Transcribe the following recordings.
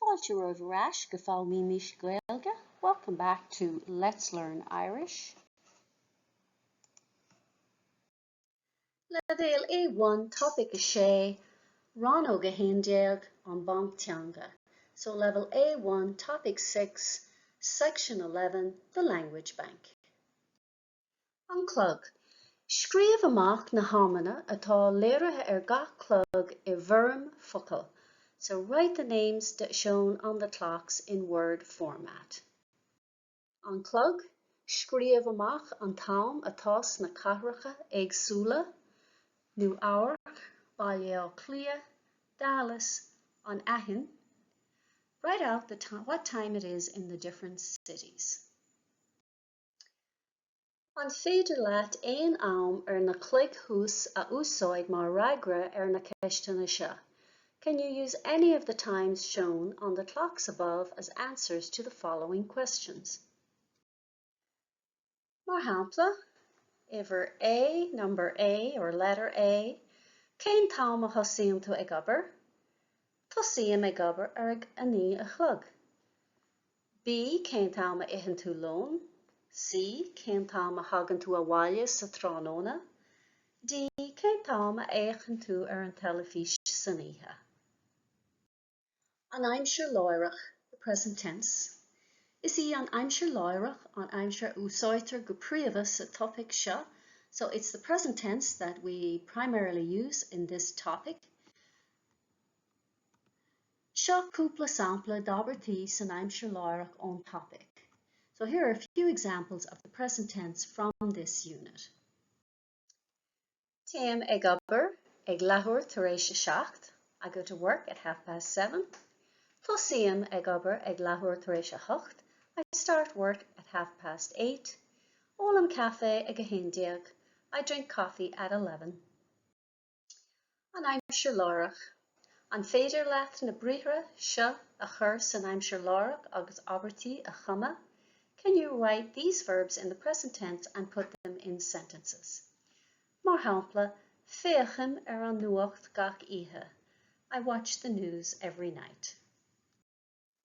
Fáilte romhaibh ar ais go Foghlaimímis Gaeilge, welcome back to Let's Learn Irish. Leibhéal A1, Topaic 6, Rannóg 11, An Banc Teanga. So level A1, Topic 6, Section 11, The Language Bank. An clog. Scríobh amach na hamanna atá léirithe ar gach clog i bhfoirm focal. So write the names shown on the clocks in word format. An clog. Scríobh amach an t-am atá sna cathracha éagsúla, Nua Eabhrac, Baile Átha Cliath, Dallas, An Aithin. Write out the what time it is in the different cities. An féidir leat aon am ar na cloig thuas a úsáid mar fhreagra ar na ceisteanna seo? Can you use any of the times shown on the clocks above as answers to the following questions? Mar shampla, uimhir A, number A or letter A, Cén t-am a thosaíonn tú ag obair? Tosaím ag obair ar a 9 a chlog. B, Cén t-am a itheann tú lón? C, Cén t-am a thagann tú abhaile sa tráthnóna? D, Cén t-am a fhéachann tú ar an teilifís san oíche? An aimsir láithreach, the present tense. Is í an aimsir láithreach an aimsir a úsáidtear go príomha sa topaic seo, so it's the present tense that we primarily use in this topic. Seo cúpla sampla d'abairtí san aimsir láithreach ón topaic. So here are a few examples of the present tense from this unit. Téim ag obair ag leathuair tar éis a 7. I go to work at half past 7. Tosaím ag obair ag leathuair tar éis a 8. I start work at half past 8. Ólaim caife ag 11. I drink coffee at 11. An aimsir láithreach. An féidir leat na briathra seo a chur san aimsir láithreach agus abairtí a chumadh? Can you write these verbs in the present tense and put them in sentences? Mar shampla, Féachaim ar an nuacht gach oíche. I watch the news every night.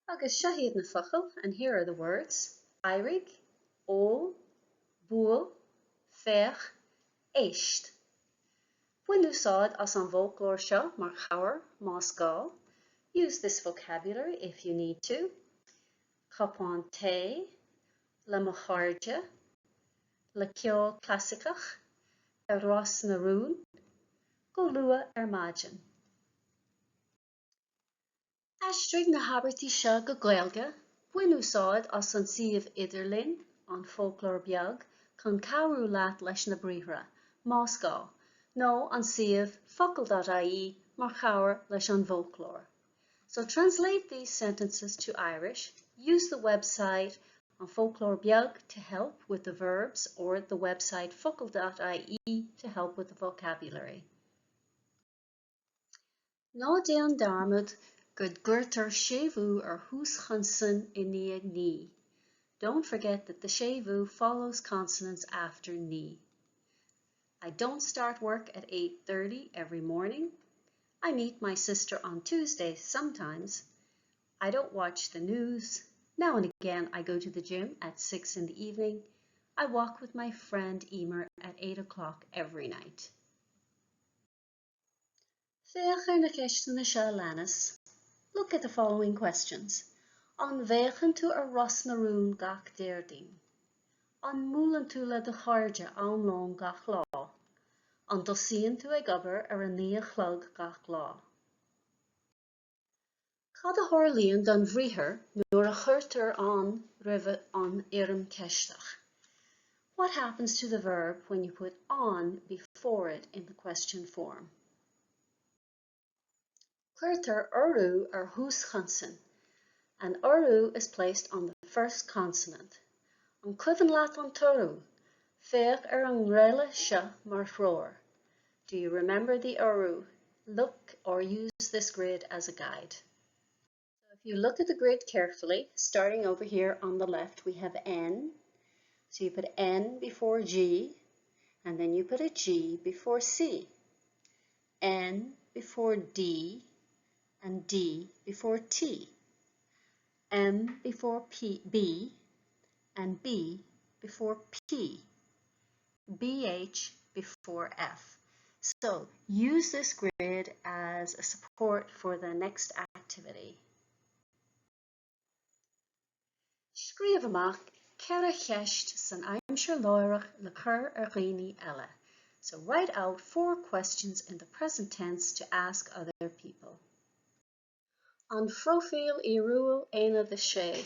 Agus seo iad na focail, and here are the words, éirigh, ól, buail, féach, éist. Bain úsáid as an bhfoclóir seo mar chabhair más gá. Use this vocabulary if you need to. Cupán tae, le mo chairde, le ceol clasaiceach, ar Ros na Rún, go luath ar maidin. Aistrigh na habairtí seo go Gaeilge, bain úsáid as an suíomh idirlín, An Foclóir Beag, chun cabhrú leat leis na briathra, más gá, nó an suíomh focal.ie mar chabhair leis an bhfoclóir. So translate these sentences to Irish, use the website An Foclóir Beag to help with the verbs or the website focal.ie to help with the vocabulary. Ná déan dearmad go gcuirtear séimhiú ar thús chonsain i ndiaidh ní. Don't forget that the séimhiú follows consonants after ní. I don't start work at 8:30 every morning. I meet my sister on Tuesday sometimes. I don't watch the news. Now and again I go to the gym at 6 in the evening. I walk with my friend Emer at 8 o'clock every night. Féach ar na ceisteanna seo a leanas. Look at the following questions. An bhféachann tú ar Ros na Rún gach Déardaoin? An mbuaileann tú le do chairde am lóin gach lá? An dtosaíonn tú ag obair ar a 9 a chlog gach lá? Cad a tharlaíonn don bhriathar nuair a chuirtear an roimh an fhoirm cheisteach? What happens to the verb when you put an before it in the question form? Cuirtear urú ar thús chonsain. An urú is placed on the first consonant. An cuimhin leat an t-urú? Féach ar an ngreille seo mar threoir. Do you remember the urú? Look or use this grid as a guide. So if you look at the grid carefully, starting over here on the left, we have N. So you put N before G, and then you put a G before C. N before D, and D before T. M before P, B and B before P. BH before F. So use this grid as a support for the next activity. Scríobh amach 4 cheist san aimsir láithreach le cur ar dhaoine eile. So write out four questions in the present tense to ask other people. An Phróifíl Fhíorúil Aonad 6,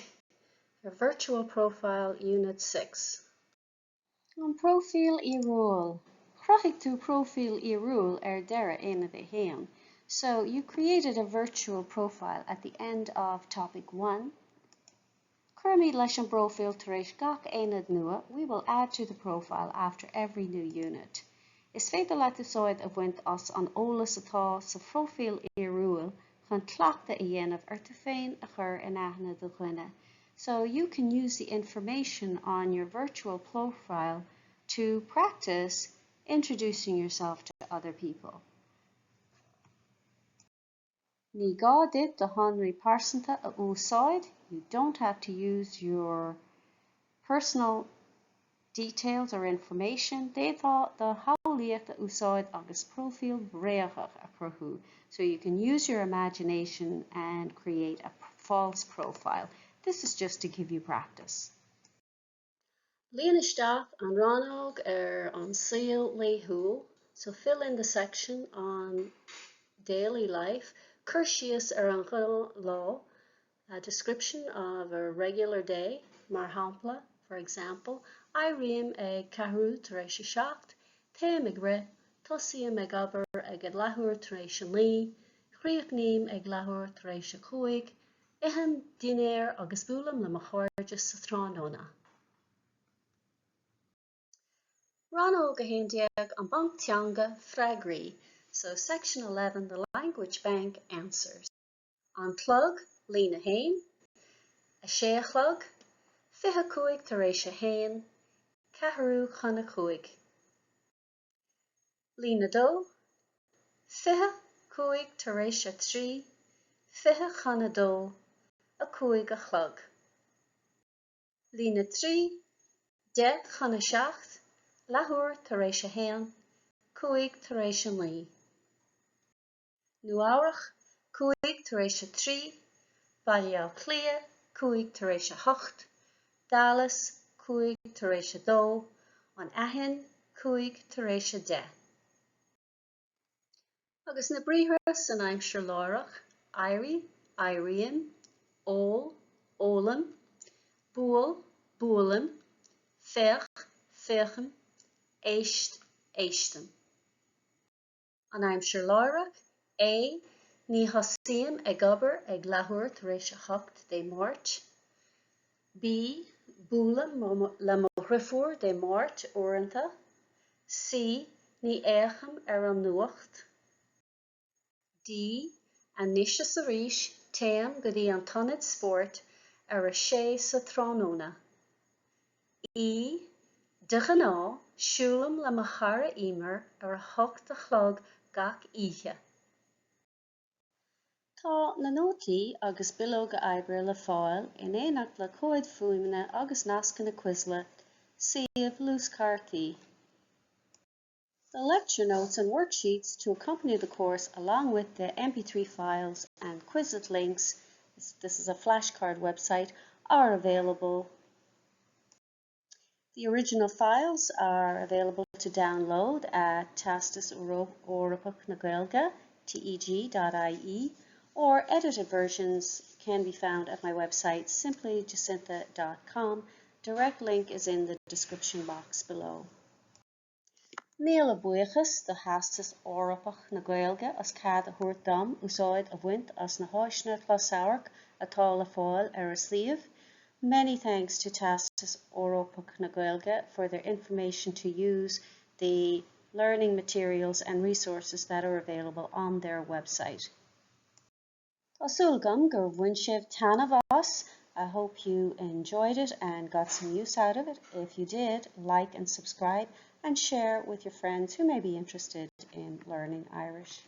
Your Virtual Profile Unit 6. An Próifíl Fhíorúil. Chruthaigh tú próifíl fhíorúil ar deireadh Aonad 1. So you created a virtual profile at the end of topic 1. Cuirfimid leis an bpróifíl tar éis gach aonad nua, we will add to the profile after every new unit. Is féidir leat úsáid a bhaint as an eolas atá sa phróifíl fhíorúil chun cleachtadh a dhéanamh ar tú féin a chur in aithne do dhuine. So you can use the information on your virtual profile to practice introducing yourself to other people. Ní gá duit do shonraí pearsanta a úsáid, you don't have to use your personal details or information, D'fhéadfá do shamhlaíocht a úsáid agus próifíl bhréagach a chruthú, so you can use your imagination and create a false profile. This is just to give you practice. Líon isteach an rannóg ar an saol laethúil, so fill in the section on daily life, cur síos ar an ghnáthlá, a description of a regular day, mar shampla, for example, éirím ag ceathrú tar éis a 7, téim ag rith, tosaím ag obair ag a leathuair tar éis a 9, críochnaím ag leathuair tar éis a 5, ithim dinnéar agus buailim le mo chairde sa tráthnóna. Rannóg 11, An Banc Teanga, Freagraí, so section 11, the Language Bank, Answers. An clog, líne 1, 6 a chlog, 25 tar éis a haon, ceathrú chun a cúig. Líne 2, 25 tar éis a 3, 20 chun a 2, 5 a chlog. Líne 3, 10 chun a 7, leathuair tar éis a haon, 5 tar éis a 9. Nua-Eabhrac, 5 tar éis a 3, Baile Átha Cliath, 5 tar éis a 8, Dallas, 5 tar éis a 2, An Aithin, 5 tar éis a 10. Agus na briathra san aimsir láithreach, éirigh, éirím, ól, ólaim, buail, buailim, féach, féachaim, éist, éistim. An aimsir láithreach, A, Ní thosaím ag obair ag leathuair tar éis a hocht Dé Máirt. B, Buailim le mo dhriofúr Dé Máirt uaireanta. C, Ní fhéachaim ar an nuacht. D, Anois is arís téim go dtí an t-ionad spóirt ar a sé sa tráthnóna. E, De ghnáth, siúlaim le mo chara Emer ar a hocht a chlog gach oíche. Tá na nótaí agus bileoga oibre le fáil in éineacht le comhaid fuaime agus nascanna Quizlet, suíomh luaschártaí. The lecture notes and worksheets to accompany the course along with the MP3 files and Quizlet links, this is a flashcard website, are available. The original files are available to download at Teastas Eorpach na Gaeilge, teg.ie, or edited versions can be found at my website simplyjacintha.com. Direct link is in the description box below. Míle buíochas do Theastas Eorpach na Gaeilge as cead a thabhairt dom úsáid a bhaint as na háiseanna closamhairc atá le fáil ar a suíomh. Many thanks to Teastas Eorpach na Gaeilge for their information to use the learning materials and resources that are available on their website. Tá súil agam gur bhain sibh taitneamh as. I hope you enjoyed it and got some use out of it. If you did, like and subscribe and share with your friends who may be interested in learning Irish.